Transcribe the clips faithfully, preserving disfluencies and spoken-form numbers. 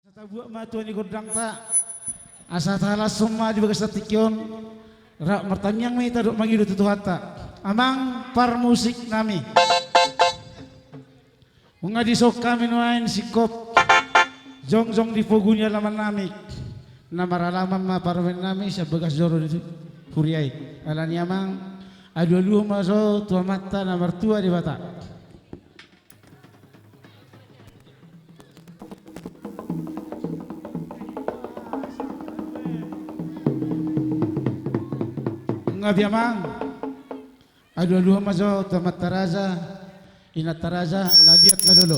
Tabuat ma tua ni gondangta, asa tahalashon ma di bagasan tingki on. Rap martangiang ma hita dohot mangido tu Tuhanta. Amang parmusik nami, nunga dison hami nuaeng singkop jongjong di pogu ni alaman nami. Na maralaman ma parumaen nami sian bagas joro ni huria i. Alani amang, alualuhon ma jo tu Amanta na martua Debata. Gabe amang, alualuhon ma jo tu amanta raja, inanta raja na liat na lolo.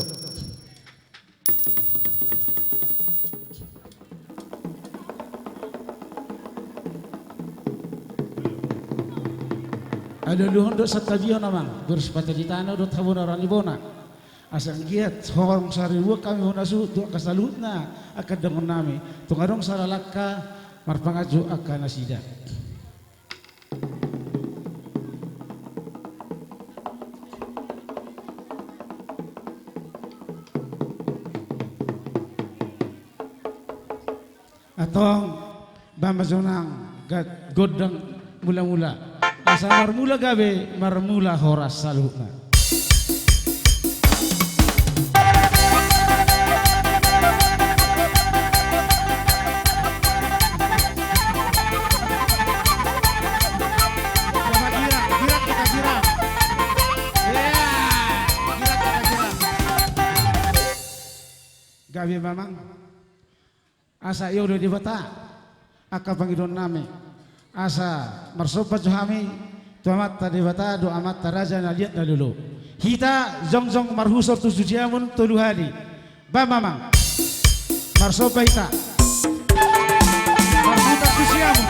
Alualuhon dohot santabihon amang, boru Sipata di tano dohot habonaran ni bona. Asa anggiat horong saribu hami bona suhut tu angka saluhutna angka dongan nami. Tung adong sala langka marpanganju angka nasida. Antong, bahen ma jo nang gondang mulamula. Asa marmula gabe, marmula horas saluhutna. Gabe amang. Asa iolo Debata angka pangidoan nami. Asa marsomba jo hami tu Amanta Debata dohot amanta raja na liat na lolo. Hita jongjong marhusor tu siamun tolu hali. Bahen ma amang. Marsomba hita. Marhusor tu siamun.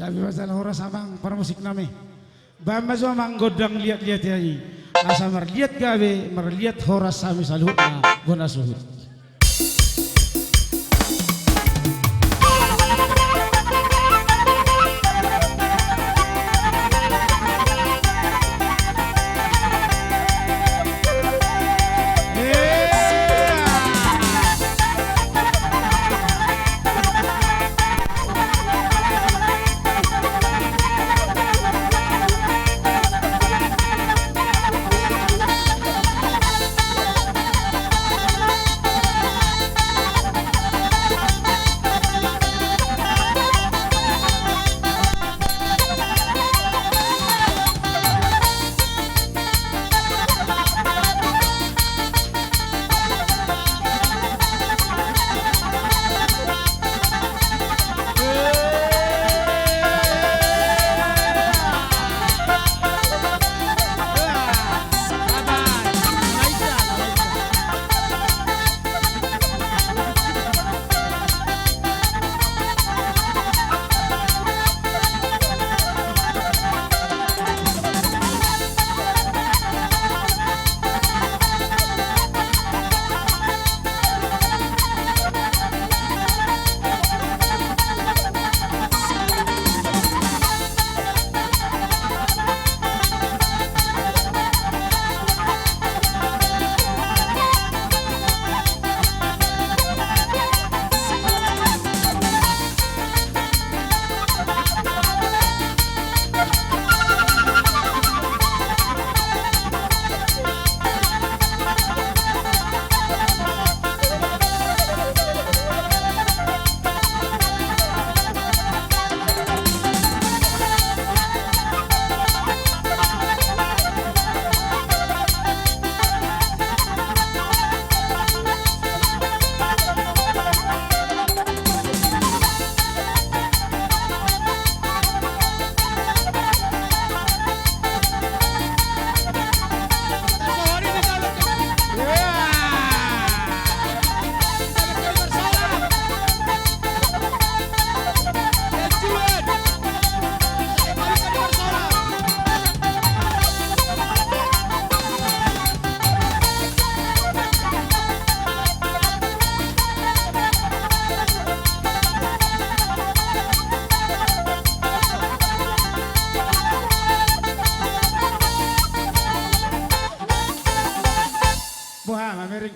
Gabe ma jala horas amang parmusik nami. Bahen ma jo amang gondang liat-liat i. Asa marliat gabe, marliat horas hami saluhutna bona suhut.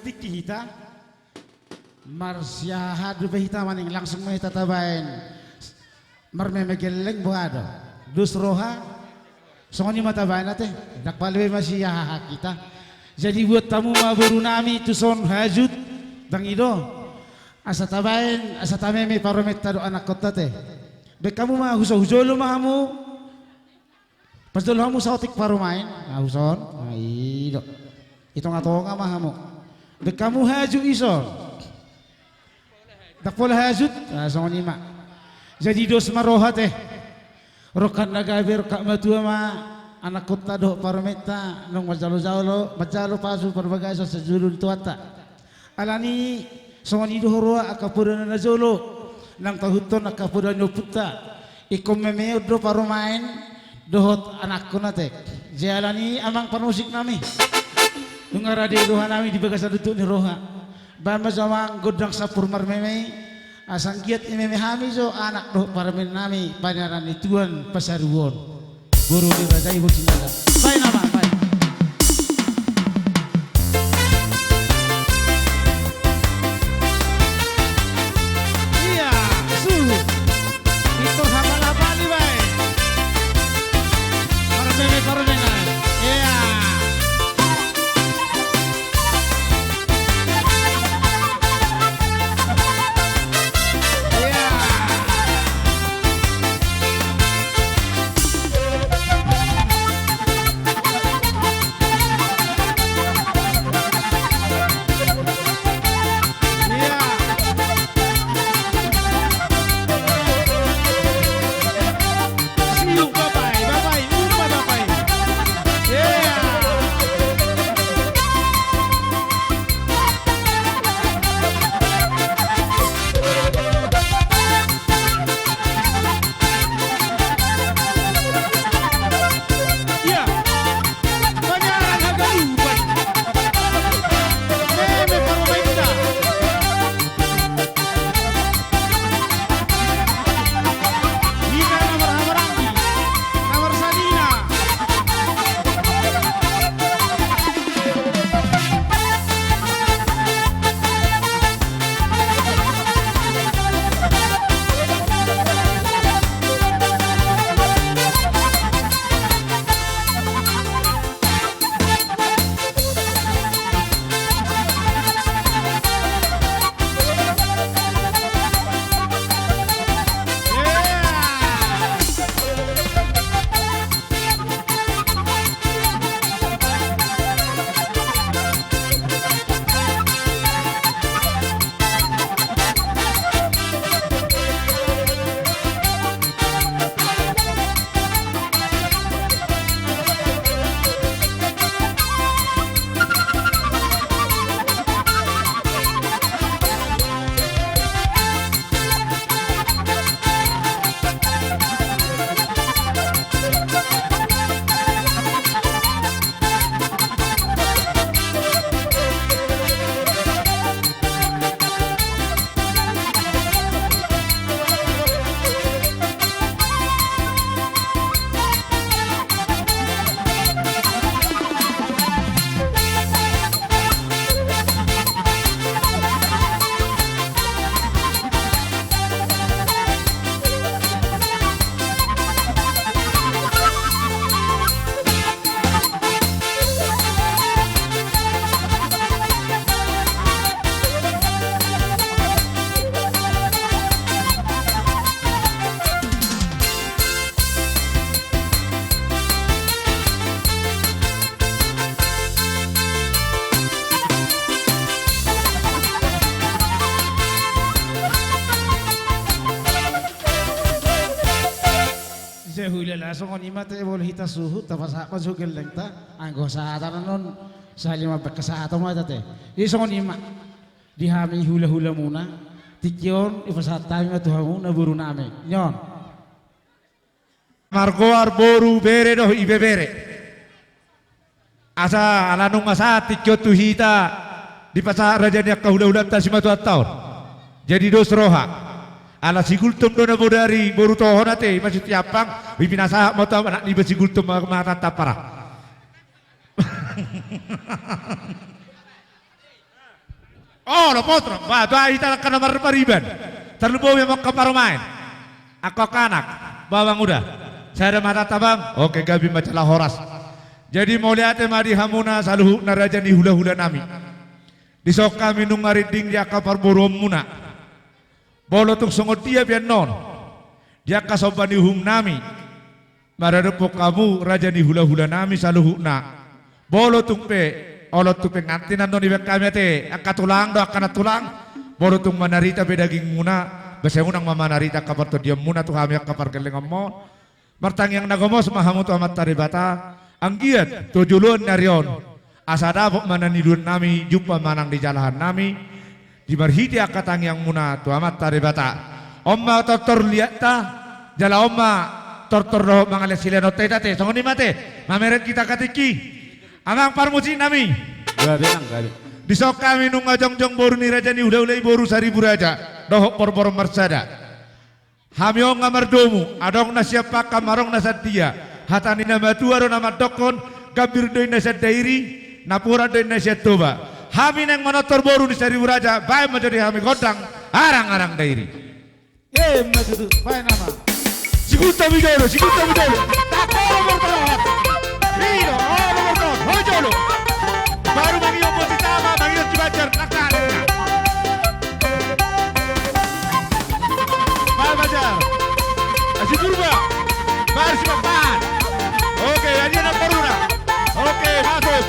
Tingki hita marsiaha dope hita maning langsung ma hita tabaen marmeme gelleng boha do. Dos roha. Songon i ma tabaen ate. Ndang pala be masiaha hita. Jadi buat hamu ma boru nami tuson hajut. Ndang i do. Asa tabaen asa tameme paromenta dohot anakkonta ate. Baen hamu ma huso hujolo ma hamu. Pas jolo hamu saotik parumaen, na huson, na i do. I tonga-tonga ma hamu. Baen hamu hajut ison. Ndang pola hajut, na songon i ma. Jadi dos ma roha ate. Rongkap na gabe, rongkap matua ma, anakkonta dohot parumaenta, nunga manjalo-jalo, manjalo pasu parbagason sian jolo ni Tuhanta. Alani songon i do huroha angka poda na najolo, nang tahuthon angka poda ni ompunta. Ingkon memeon do parumaen dohot anakkon ate. Jadi alani amang parmusik nami. Nunga rade roha nami di bagasan tontu ni roha. Baen ma jo amang gondang sampur marmeme i. Asa anggiat imeme hami jo anak dohot parumaen nami panaran ni Tuhan Pasaruon. Boru ni Raja i Bocinanda. Baen amang, baen. Iya, suhut. Ingkon hapal-hapali baen. Parmeme, parmeme. Iya. Jahulala songon i ma ate, molo hita suhut tapasahat ma jo gellengta. Anggo sahatan on sahali ma baen sahatan ma ate. Jadi songon i ma di hami hulahulamuna, tingki on dipasahat hami ma tu hamuna boru nami. Nion. Margoar boru, bere dohot ibebere. Asa ala nunga sahat tingki on tu hita dipasahat raja ni angka hulahulanta simatuanta on. Jadi dos roha. Ala si Gultom do na bodari boru Tohon ate, i ma si Tiampang, i pinasahat ma tu anak niba si Gultom ma, ma tantan para. Olo, potro. Ba, ba, hita angka na marpariban. Tarlumobi ma angka parumaen. Angka anak. Ba, Bang, uda. Sada ma hata, Bang. Oke, gabe ma jala horas. Jadi, mauliate ma di hamuna saluhutna raja ni hula-hula nami. Dison hami nunga rinding di angka parboruonmuna. Molo tung songon dia pe annon. Di angka somba ni uhum nami. Maradophon hamu raja ni hula-hula nami saluhutna. Molo tung pe, olo tung pe pengantin annon ibaen hami ate, angka tulang do, angka nantulang. Molo tung manarita pe dagingmuna, ba sai unang ma manarita angka partondionmuna tu hami angka pargellengonmuna. Martangiang na gomos ma hamu tu Amanta Debata, anggiat tu joloan ni ari on. Asa dapot ma na niuluan nami, jumpa ma nang dijalahan nami, di marhite angka tangiangmuna tu Amanta Debata. On ma tortor liatta, jala on ma tortor dohot mangalean silehononta hita ate, songon i ma ate, mamereng hita angka tingki. Amang parmusik nami. Gabe nang, gabe. Dison hami nunga jongjong boru ni raja ni hula-hula i, boru Saribu Raja, dohot Porboron Marsada. Hami on nga mardomu, adong na sian Pangkam, adong na sian dia. Hata ni na matua do na mandokkon, gambir do inna sian Dairi, napuran do inna sian Toba. Hami naeng manortor boru ni Saribu Raja, baen ma jo di hami gondang, Arang-arang Dairi. Emma tutu, baen nama. Siguta mi jolo, siguta mi jolo. Tako, nomor tolu. Ino, oh, nomor tolu. Ho jolo. Baru mangihut musik tama, mangihut si Banjar, nangkaning. Baru Banjar. Asi Purba. Baru si Papan. Oke, ya dia nak baru dah. Oke, masuk.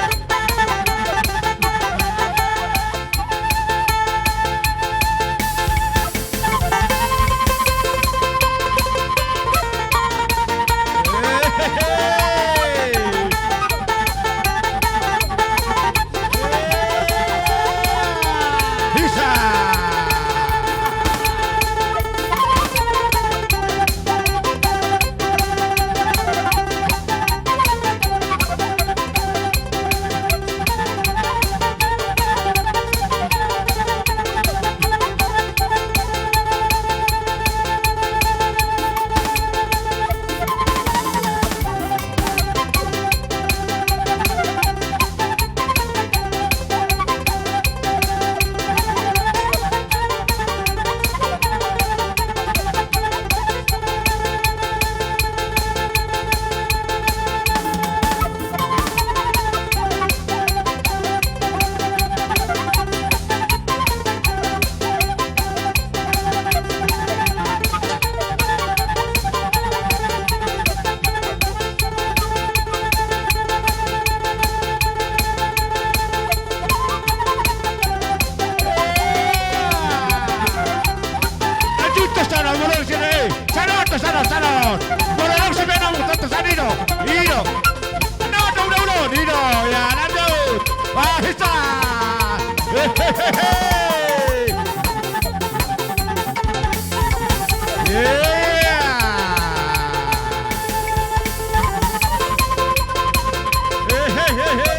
Lanjut, sana, mulai sini, eh. Sana, sana, sana. Molo langsung main, langsung, sana, sana, Ido. Ido. Sana, udah, udah, udah. Ido, ya, lanjut. Wah, bisa. Hehehe. Yeah. Hehehe.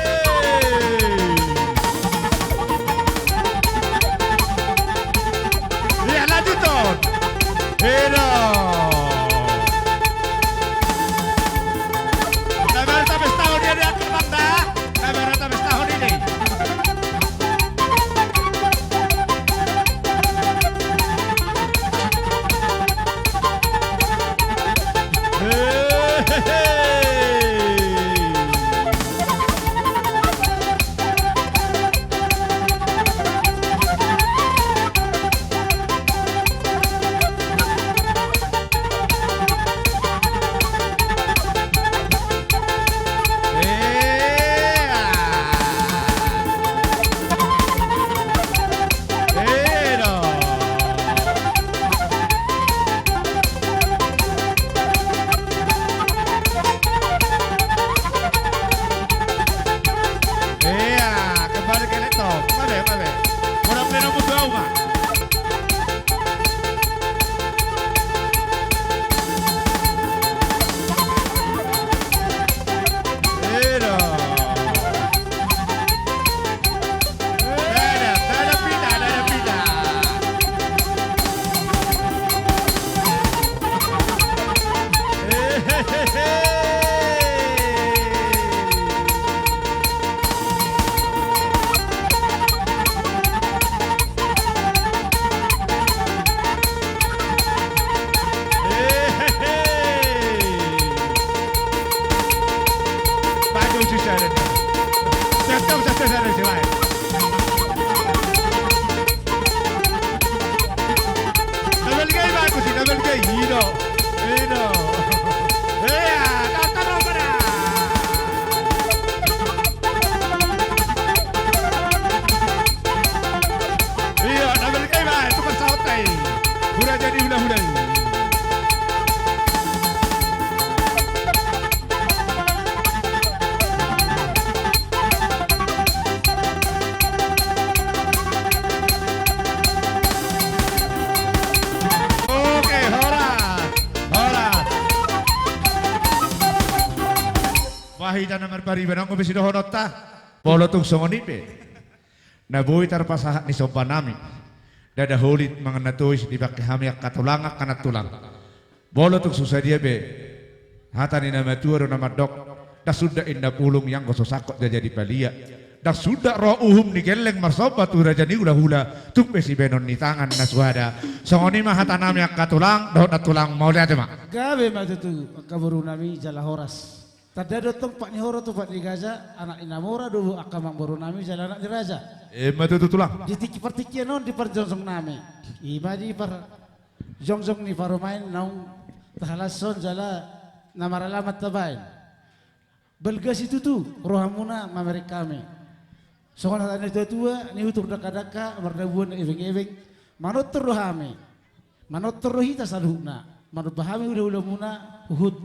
Iya, lanjut, Ton. Helo. Sabar, sabar, setahun dia, dia kembang dah. Sabar, sabar, setahun ini. Hita na marpariban, anggo pe sidohononta. Molo tung songon i pe na boi tarpasahat ni somba nami, ndada holit mangan na tois dipangke hami angka tulang, angka nantulang. Molo tung so sadia pe, hata ni na matua do na mandok: Ndang sundat inna pulung i anggo so sangkot jala dipaliat. Ndang sundat roha uhum ni gelleng marsomba tu raja ni hulahula, tung pe sibahenon ni tangan na suada. Songon i ma hata nami angka tulang dohot nantulang, mauliate ma. Gabe ma tutu angka boru nami jala horas. Tanda do tong pat ni horo tu pat ni gaja, anak ni na mora do angka amangboru nami jala anak ni raja. Emma tutu tulang. Di tingki partingkian on di parjongjong nami, i ma di parjongjong ni parumaen naung tahalashon jala na maralaman tabaen. Balga situtu rohamuna mamereng hami. Songon hata ni natuatua, niutur dangkadangka mardabuan na ebengebeng. Manortor do hami, manortor do hita saluhutna, manomba hami hulahulamuna huhut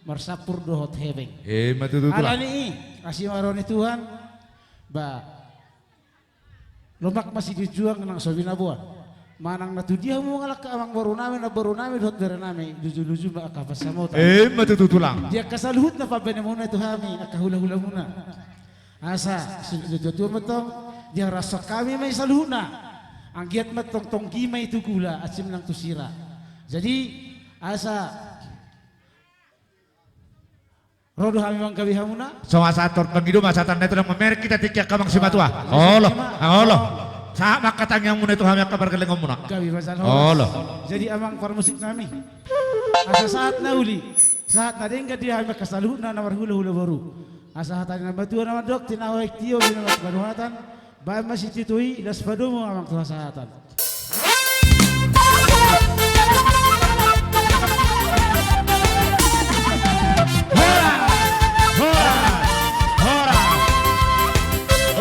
marsampur dohot hepeng. Emma tutu tulang. Alani i, asi ma roha ni Tuhan. Ba, lomak ma sijujuang nang so binaboan. Manang na tu dia hamu mangalangka, amangboru nami, namboru nami dohot bere nami, lujuluju ma angka pansamotan. Emma tutu tulang. Di angka saluhutna pambahenanmuna tu hami angka hulahulamuna. Asa sian natuatua ma tong, diharashon hami ma i saluhutna. Anggiat ma tong tonggi ma i tu gula, ansim nang tu sira. Jadi asa ro do hami manggabe hamuna. Songon sahat tor pangido ma sahat na itu, mamereng hita tingki angka amang simatua. Olo, olo. Sahat ma angka tangiangmuna tu hami angka pargellengonmuna. Gabe ma jala horas. Olo. Jadi amang parmusik nami, asa sahat na uli, sahat na denggan di hami angka saluhutna na marhulahula boru. Asa hata ni na matua na mandok: Tinaho aek tio, binahen ma tu panuhatan. Baen ma sititi i, las padomu amang tu hasahatan. Horas! Horas! Horas!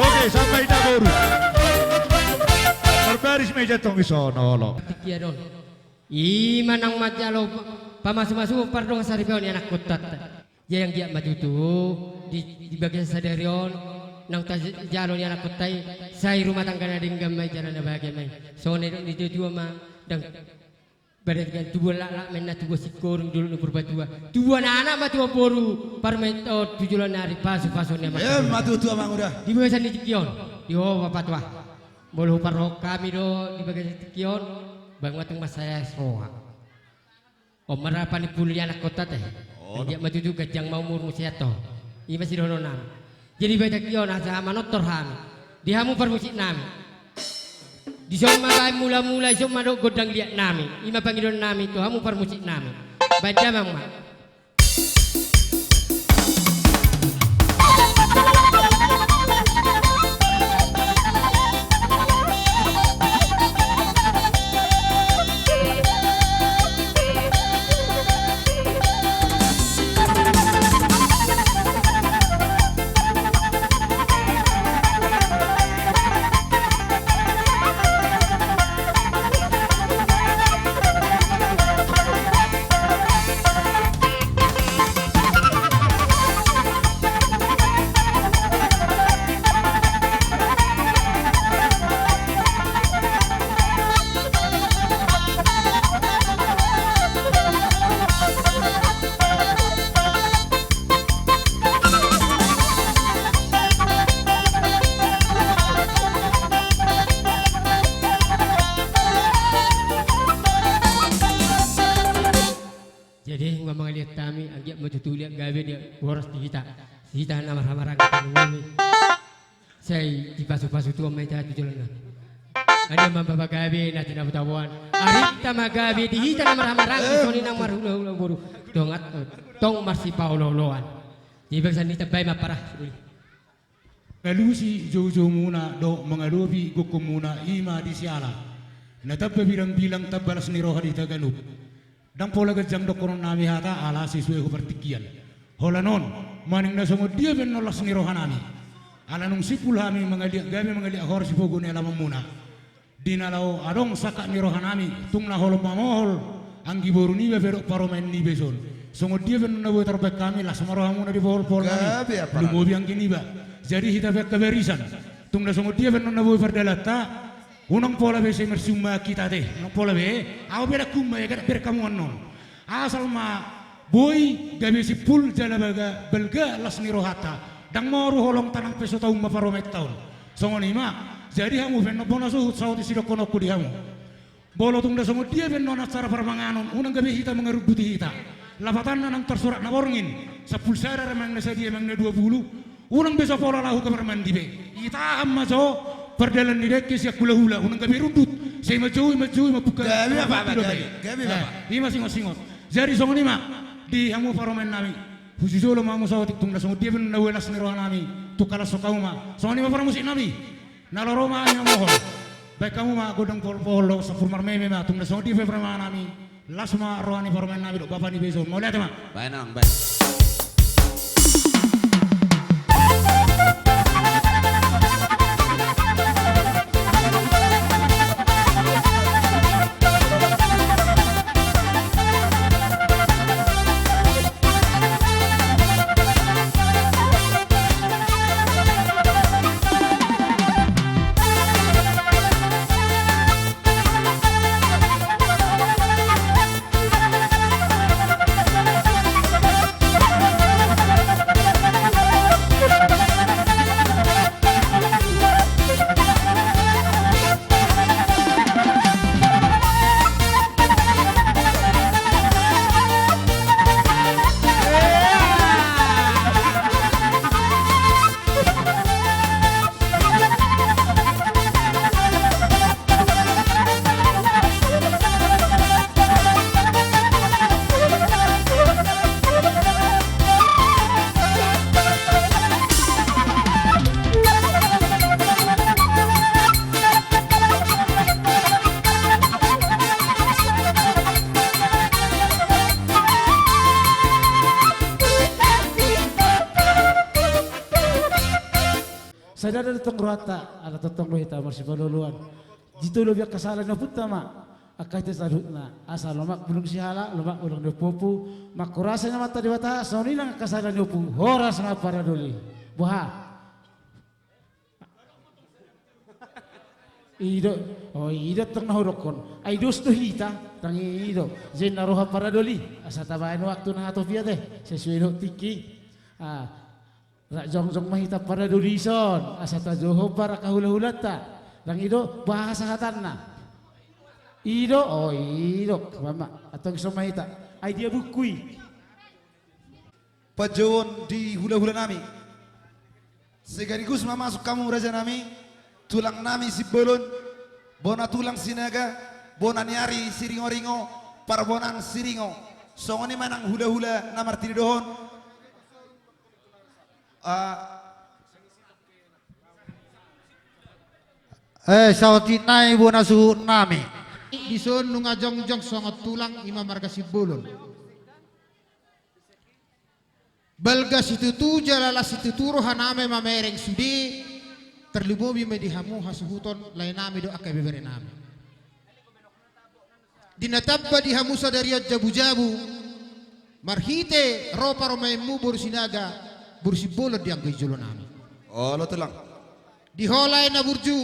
Oke, sampai dah boru. Marbaris ma i tong dison, olo. Tingki on. I ma naung manjalo pa-, pamasumasu pardongan saripeon ni anakhonta. Jadi anggiat ma tutu di, di bagasan sadari on naung tajalo ni anakhonta i, sai rumah tangga na denggan ma i jala na bahagia ma i. Songon na nidok ni natuatua ma, ndang badan gan tubuan laklak ma inna, tubuan singkoru ma dolok ni Purbatua, tubuan anak ma tubuan boru parumaen on tu joloan ni ari, pasupasu ni amang. Emma tutu amang uda. Di bagasan ni tingki on, di ho ma patua. Molo huparrohahon hami do di bagasan tingki on, baen ma tong mansai las roha. On ma ra panimpuli ni anakhonta te. Anggiat ma tutu ganjang ma umurmu, sehat ho. I ma sidohononnami. Jadi baen tingki on asa manortor hami. Di hamu parmusik nami, dison ma baen mulamula, dison ma dohot gondang liat nami. I ma pangidoan nami tu hamu parmusik nami. Baen damang ma. Jadi nunga mangaliat hami, anggiat ma tutu liat gabe di horas di hita, hita na marhahamaranggi. Sai dipasupasu Tuhan ma hita tu joloan on. Anggiat ma baba gabe na tinabo-taboan, arinta ma gabe di hita na marhahamaranggi, songon i nang marhulahula boru. Tong, tong marsipaolooloan. Di bagasan ni tambai ma parah. Mangalusi joujoumuna dohot mangadopi gokhonmuna, i ma di siala na tamba bilang-bilang, tamba las ni roha di hita ganup. Ndang pola ganjang dohonon nami hata ala sisue hu partingkian. Holan on, manang na songon dia pe annon las ni roha nami, ala nunga simpul hami mangaliat gabe mangaliat horas di pogu ni alamanmuna. Di na laho adong sangkap ni roha nami, tung na holom mamohol anggi boru niba pe dohot parumaen niba dison. Songon dia pe annon na boi tarbaen hami, las ma rohamuna di pohol-pohol nami. Gabe, apa lumobi anggi niba. Jadi hita pe angka barisan, tung na songon dia pe annon na boi pardalaanta, unang pola be sai marsiummahan hita te, unang pola be. Ahu pe ndang humma, ia gabe bereng hamu annon. Asal ma Boi gabe simpul jala baga balga las ni rohanta. Ndang moru holongta nang pe so tau ma parumaenta on. Songon i ma. Jadi hamu pe annon bona suhut saotik sidohononku di hamu. Molo tung na songon dia pe annon acara parmanganon, unang gabe hita mangarumbuti hita. Lapatanna nang tarsurat na borngin, sampulu sada manang na sadia manang na dua pulu. Unang be so pola laho kamar mandi be. Itahan ma jo pardalan ni dengke sian hulahula, unang gabe rundut. Sai manjoujou, manjoujou, mambuka. Gabe, Bapak, gabe, gabe, Bapak. Ima singot-singot. Jadi songon i ma di hamu parumaennami. Hujujolo ma hamu saotik tung na songon dia pe annon na ua las ni rohanami. Tung halashon hamu ma. Songon i ma parmusik nami. Na ro ma hami mamohol. Baen hamu ma gondang pohol-pohol dohot sampur marmeme ma, tung na songon dia pe parumaennami. Las ma roha ni parumaennami dohot bapa ni beso on. Mauliate ma. Baen nang, baen. Sai ndada do tong rohanta, ala tongtong do hita marsipaolooloan. Jitolopi angka sala ni ompunta ma angka hita saluhutna, asa lomak bulung sihala, lomak bulung ni ompuompu. Mangkorasi Amanta Debata, songon i nang angka sala ni ompu, horas ma paradoli. Boha? I do, o, i do tong na hudokkon. Ai dos do hita, ndang i do. Jadi na roha paradoli, asa tabaen waktu na hatop i ate, sesuai dohot tingki. Ah, rap jongjong ma hita paradoli dison, asa tajou hombar angka hulahulanta. Ndang i do, boha sahatanna? I do, o, i do, mama, antong dison ma hita. Ai dia buku i? Panjouon di hulahulanami. Sekaligus ma masuk hamu rajanami, tulangnami Simbolon, bona tulang Sinaga, bona ni ari Siringoringo, Parbonang Siringo. Songon i ma nang hulahula na martinodohon. Ah. Eh, saotik nai bona suhutnami. Dison nunga jongjong songon tulang, ima marga Simbolon. Balga situtu jala las situtu rohanami mamereng sude, tarlumobi ma di hamu hasuhuton laenami dohot angka ibeberenami. Di na tamba di hamu sadari on jabujabu, marhite ro parumaenmu boru Sinaga, boru Simbolon di anggo i jolonami. Olo tulang. Di ho lae na burju,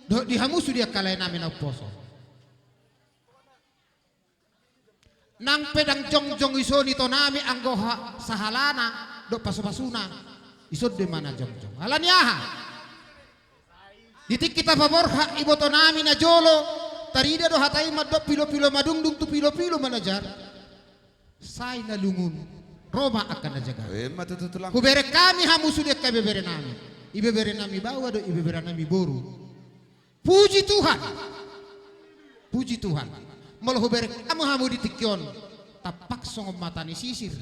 dohot di hamu sude angka laenami na umposo. Nang pe ndang jongjong dison itonami anggo ha-, sahalana dohot pasupasuna, dison do imana jongjong. Ala ni aha? Di tingki tapaborhat ibotonami na jolo, tarida do hata i mandok pilopilo madungdung tu pilopilo manajar. Sai na lungun, ro ma angka na jaga. Ima tutu tulang. Hubereng hami hamu sude angka ibeberenami. Ibeberenami baoa dohot ibeberenami boru. Puji Tuhan. Puji Tuhan. Molo hubereng hamu hamu di tingki on, tampak songon mata ni sisir,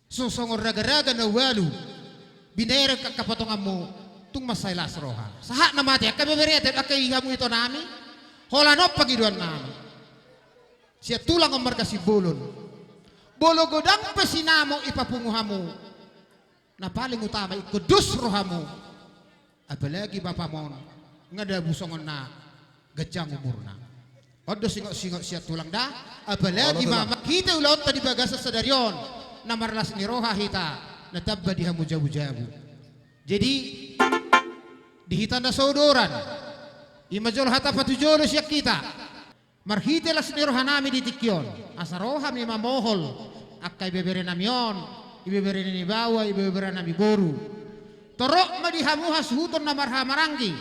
so songon ragaraga na ualu, binereng angka potonganmu, tung mansai las roha. Sahat nama ate angka ibebere, ate angka i hamu itonami. Holan on pangidoannami. Sian tulang on marga Simbolon. Molo godang pe sinamot ipapungu hamu, na paling utama ingkon dos rohamu. Apalagi bapam on, nga dabu songon na ganjang umurna. On do singot-singot sian tulang da, apalagi ma marhite ulaonta di bagasan sadari on, na marlas ni roha hita, na tamba di hamu jabu-jabu. Jadi, di hita na saudoran, ima jolo hata patujolo sian hita. Marhite las ni rohanami di tingki on, asa ro hami mamohol Angka ibebere nami on, ibebere ni baoa, ibebere nami boru. Torop ma di hamu hasuhuton na marhahamaranggi,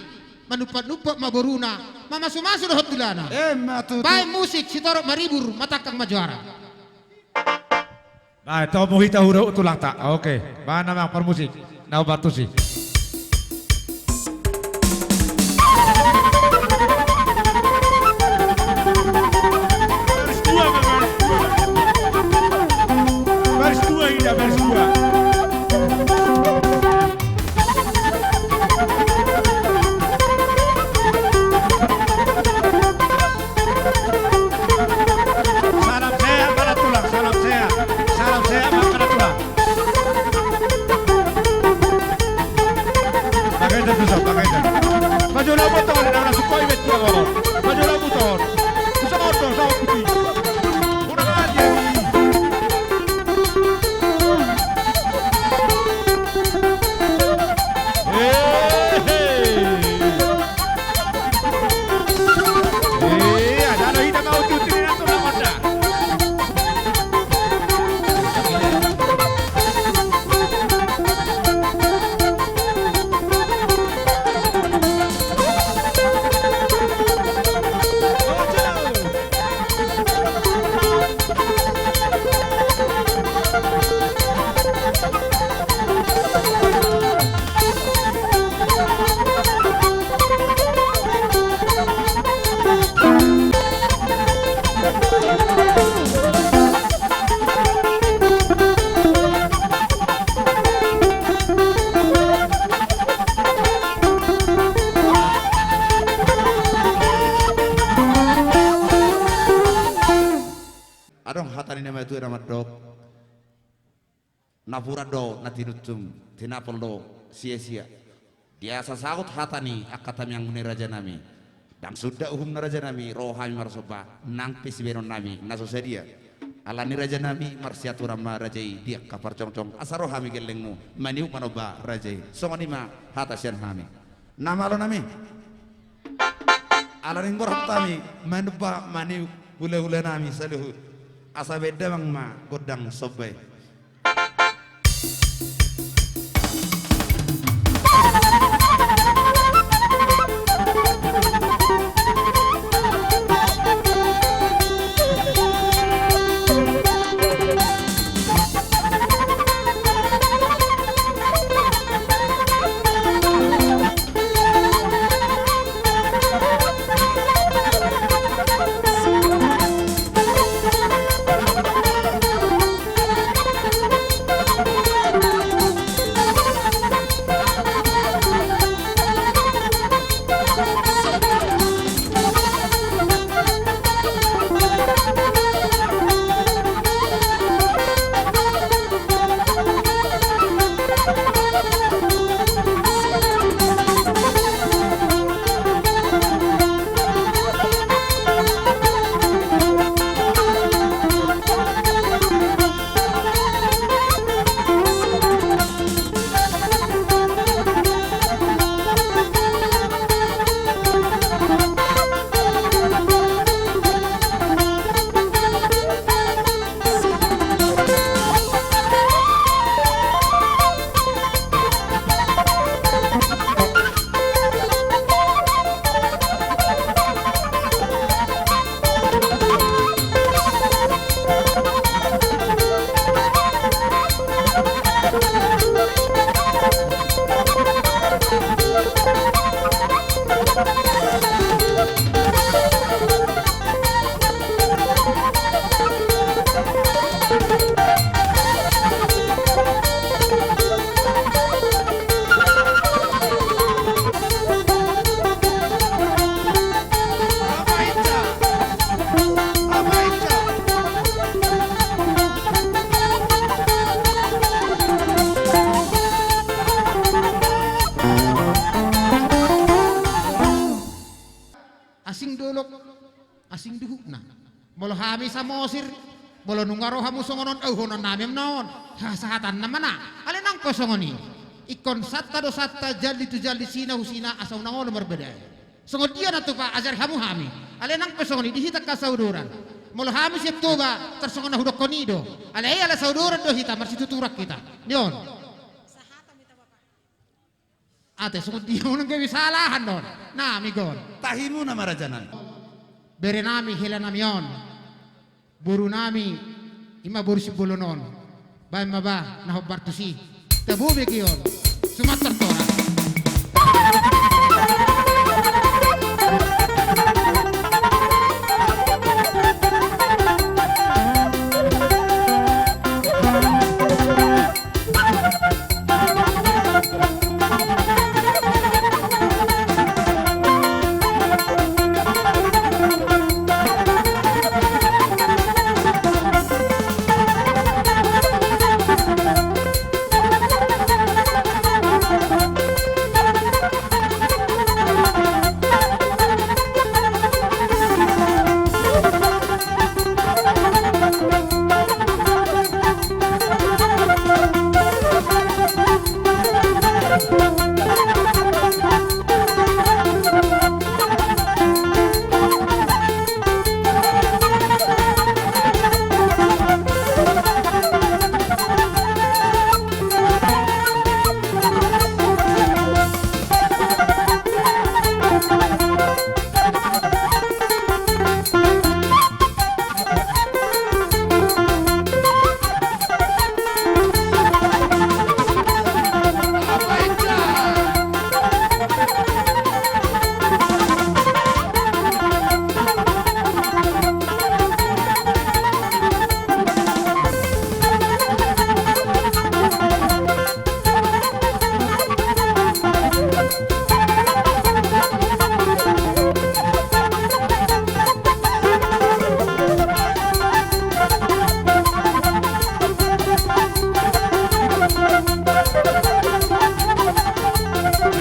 manumpat-numpat ma boruna, mamasu-masu dohot tulana. Emma tutu. Baen musik, sitorop maribur, matangkang ma juara. Baen, tong ma hita hura tulangta. Oke, baen nama parmusik. Na umbantusi. Baris dua, baris dua. Baris dua, ida, baris dua. Salam sehat, mana tulang, salam sehat. Salam sehat, mana tulang. Pakai dah, susah, pakai dah. Baju rambut tuh, ada orang suka iwet tuh, orang. Baju rambut tuh. Susah, orang, susah, putih. Udah aja. Hehehe. Adong hata ni na matua na mandok. Napuran do na tinuntum, tinapol do sia-sia. Dia sasaut hata ni angka tamiang ni raja nami. Ndang suda uhum na raja nami, ro hami marsomba, nang pe sibaenon nami na so sadia. Alani raja nami, marsiaturan ma raja i di angka parcongcong, asa ro hami gellengmu maniuk manomba raja i. Songon i ma hata sian hami. Na malo nami. Alani borhat hami manomba maniuk hula-hula nami saluhut. Asa baen damang ma gondang somba i. Asing dolok, asing duhutna. Molo hami Samosir, molo nunga ro hamu songon on, auhonon nami ma on. Hasahatanna ma na. Alai nang pe songon i. Ingkon santa do santa, jalli tu jalli, sina hu sina, asa unang olo marbadai. Songon dia na tupa, ajari hamu hami. Alai nang pe songon i, di hita angka saudoran. Molo hami sian Toba, tarsongon na hudokkon i do. Alai ala saudoran do hita, marsituturan hita. Ni on. Ate, songon dia unang gabe salahan do on. Nami on. Tahimuna ma raja nami. Bere nami, hela nami on. Boru nami, ima boru Simbolon on. Baen ma ba, na hombar tusi. Tabo bege on. Sumantar tora.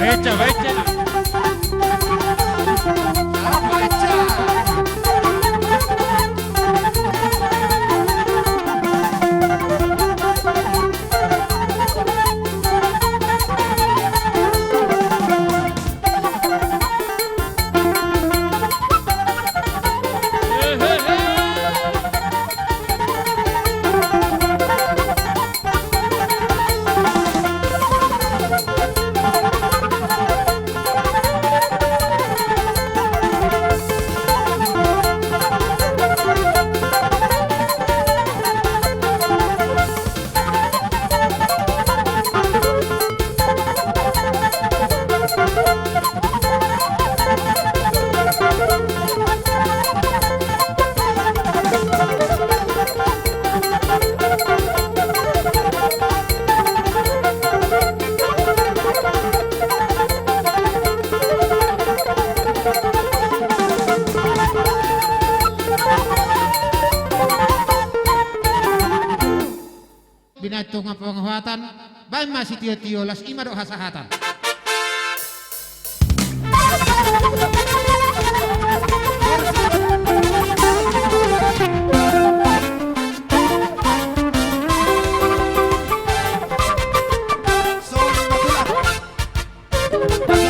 Baca, baca. Binaen tonga pangohatan, baen ma sitiotio, las i ma dohot hasahatan. Songon i ma tulang.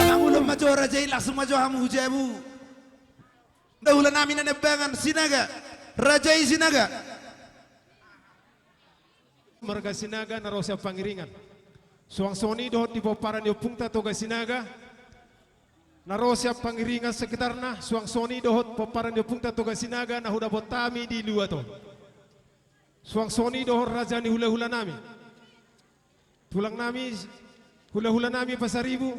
Mangulon ma jo raja i, langsung ma jo hamu hu jabu. Hulahula nami na niambangan Sinaga, raja i Sinaga. Marga Sinaga na ro sian Pangiringan. Suang songon i dohot di pomparan ni ompungta Toga Sinaga na ro sian Pangiringan sekitarna, suang songon i dohot pomparan ni ompungta Toga Sinaga na hudapot hami di luat on. Suang songon i dohot raja ni hulahula nami. Tulang nami, hulahula nami Pasaribu,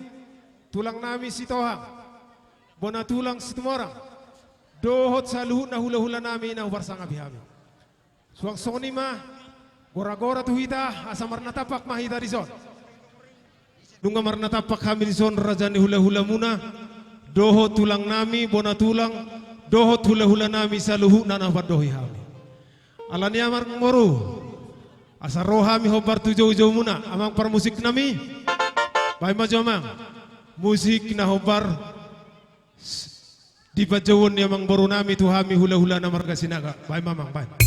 tulang nami Sitohang, bona tulang Situmorang, dohot saluhutna hulahula nami na huparsangapi hami. Suang songon i ma, gora-gora tu hita, asa marnatampak ma hita dison. Nunga marnatampak hami dison raja ni hulahulamuna, dohot tulang nami, bona tulang, dohot hulahula nami saluhutna na hupandohi hami. Alani i amang boru, asa ro hami hombar tu joujoumuna, amang parmusik nami. Baen ma jo amang, musik na hombar di panjouon ni amang boru nami tu hami hulahula na marga Sinaga. Baen ma amang, baen.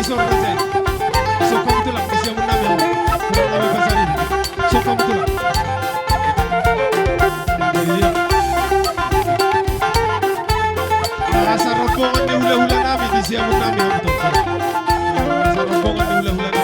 Sor raja i. Sokong tulang, di siamun nami hamu. Tulang nami pasari. Sokong tulang. Iya. Asa rombongan ni hulahula nami, di siamun nami hamu, tulang. Asa rombongan ni hulahula nami.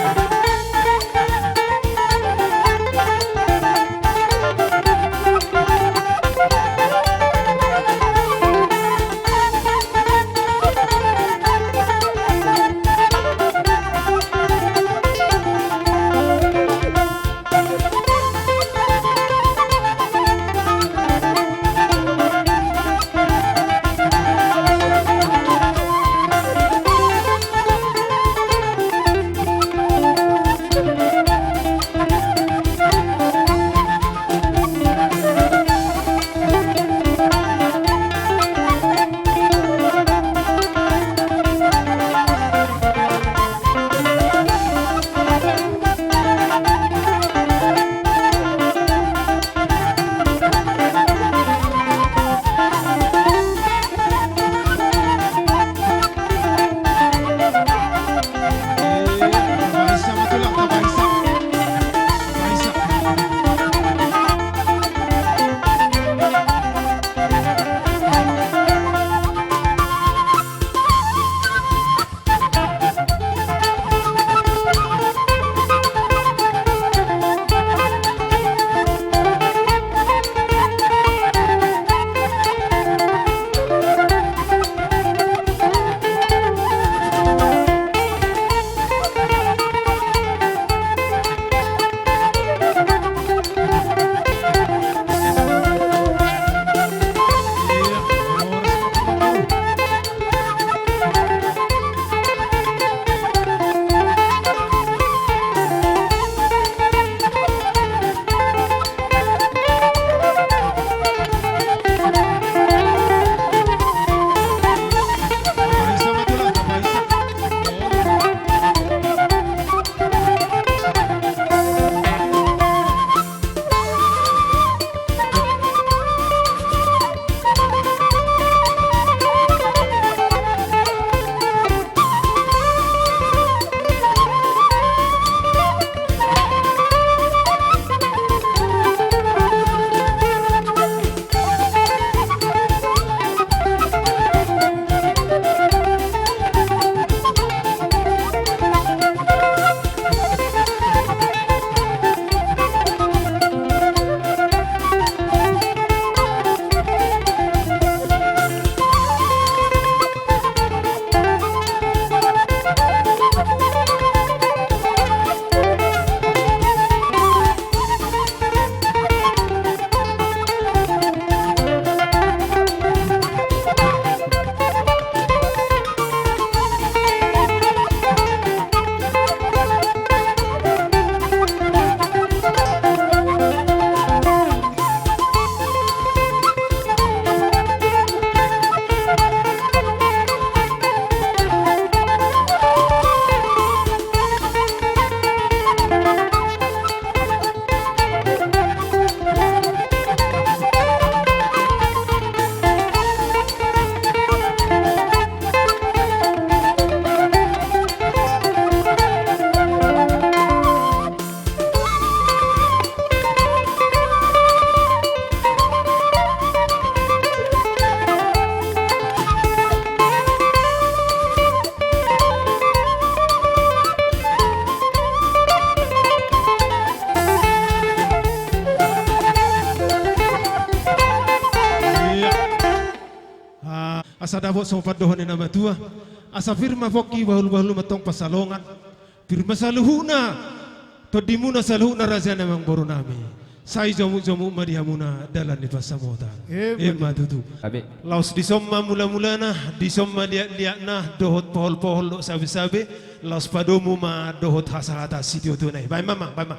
Ah, asa dapot sopat dohot ni na matua. Asa pir ma pongki, bahul-bahul ma tong pansalongan. Pir ma saluhutna tondimuna, saluhutna raja nami, amang boru nami. Sai jomuk-jomuk ma di hamuna dalan ni pansamotan. Emma tutu. Laos dison ma mula-mulana, dison ma liat-liatna, dohot pohol-pohol dohot sabe-sabe. Laos padomu ma dohot hasahatan sitiotio na i. Baen ma, amang, baen ma.